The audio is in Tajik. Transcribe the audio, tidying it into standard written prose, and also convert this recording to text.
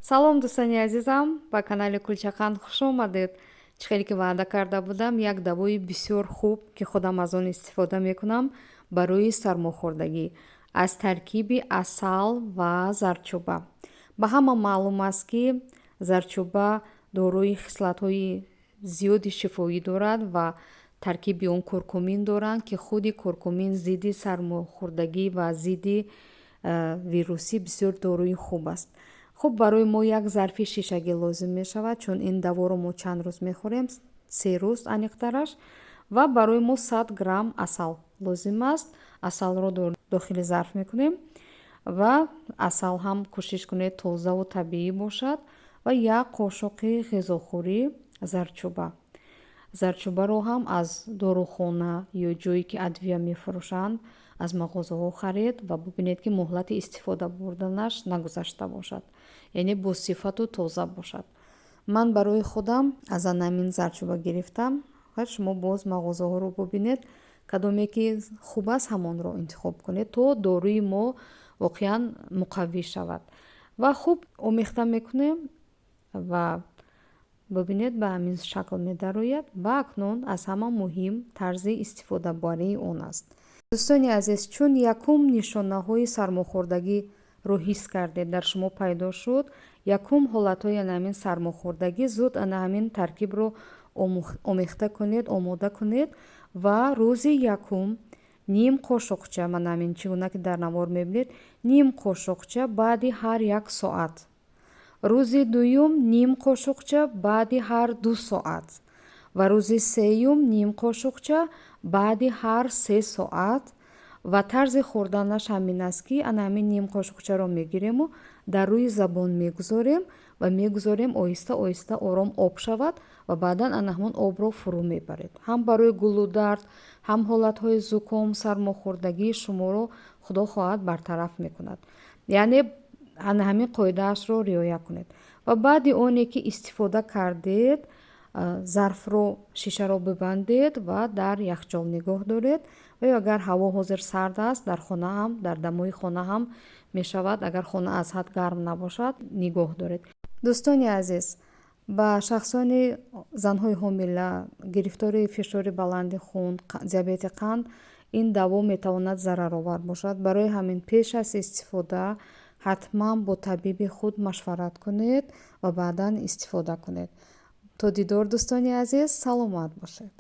Салом, дӯстони азизам, ба канали Кулчақанд хуш омадед. Чӣ хеле ки ваъда карда будам, як давои бисёр хуб, ки худам аз он истифода мекунам барои сармохӯрдагӣ, аз таркиби асал ва зардчӯба. Ба ҳама маълум аст, ки зардчӯба дорои хислатҳои зиёди шифоӣ дорад ва таркиби он куркумин доранд, ки худи куркумин зидди сармохӯрдагӣ ва зидди вирусӣ бисёр доруи хуб аст. Хуб, барои мо як зарфи шишагӣ лозим мешавад, чун ин даворо мо чанд рӯз мехӯрем, 3 рӯз аниқтараш. Ва барои мо 100 грамм асал лозим аст. Асалро дохили зарф мекунем ва асал ҳам кӯшиш кунед, тозаву табиӣ бошад, ва як қошуқи ғизохӯрӣ зардчӯба. Зардчӯбаро ҳам аз дорухона ё ҷое, ки адвия мефурӯшанд, аз мағозаҳо харед ва бубинед, ки муҳлати истифода бурданаш нагузашта бошад, яъне босифату тоза бошад. Ман барои худам аз анамин зардчӯба гирифтам. Шумо боз мағозаҳоро бубинед, кадоме ки хуб аст, ҳамонро интихоб кунед, то доруи мо воқеан муқаввӣ шавад. Ва хуб омехта мекунем ва бубинед, ба ҳамин шакл медарояд. Ва акнун аз ҳама муҳим тарзи истифодабарии он аст. Дӯстони азиз, чун якум нишонаҳои сармохӯрдагиро ҳис кардед, дар шумо пайдо шуд якум ҳолатҳои ана ҳамин сармохӯрдагӣ, зуд ана ҳамин таркибро омехта кунед, омода кунед ва рӯзи якум ним қошуқча, мана ҳамин чӣ гуна ки дар навор мебинед, ним қошуқча баъди ҳар як соат, рӯзи дуюм ним қошуқча баъди ҳар 2 соат ва рӯзи сеюм ним қошуқча баъди ҳар 3 соат. Ва тарзи хӯрданаш ҳамин аст, ки ана ҳамин ним қошуқчаро мегирему дар рӯи забон мегузорем ва мегузорем оҳиста оҳиста ором об шавад ва баъдан ана ҳамон обро фурӯ мебаред. Ҳам барои гулудард, ҳам ҳолатҳои зуком, сармохӯрдагии шуморо, худо хоҳад, бартараф мекунад. Яъне ана ҳамин қоидаашро риоя кунед ва баъди оне ки истифода кардед, зарфро, шишаро бибандед ва дар яхчол нигоҳ доред. Ва ё агар ҳаво ҳозир сард аст, дар хона ҳам, дар дамои хона ҳам мешавад, агар хона аз ҳад гарм набошад, нигоҳ доред. Дӯстони азиз, ба шахсони занҳои ҳомила, гирифтори фишори баланди хун, диабети қанд ин даво метавонад зараровар бошад. Барои ҳамин пеш аз истифода ҳатман бо табиби худ машварат кунед ва баъдан истифода кунед. То дидор, дӯстони азиз, саломат бошед.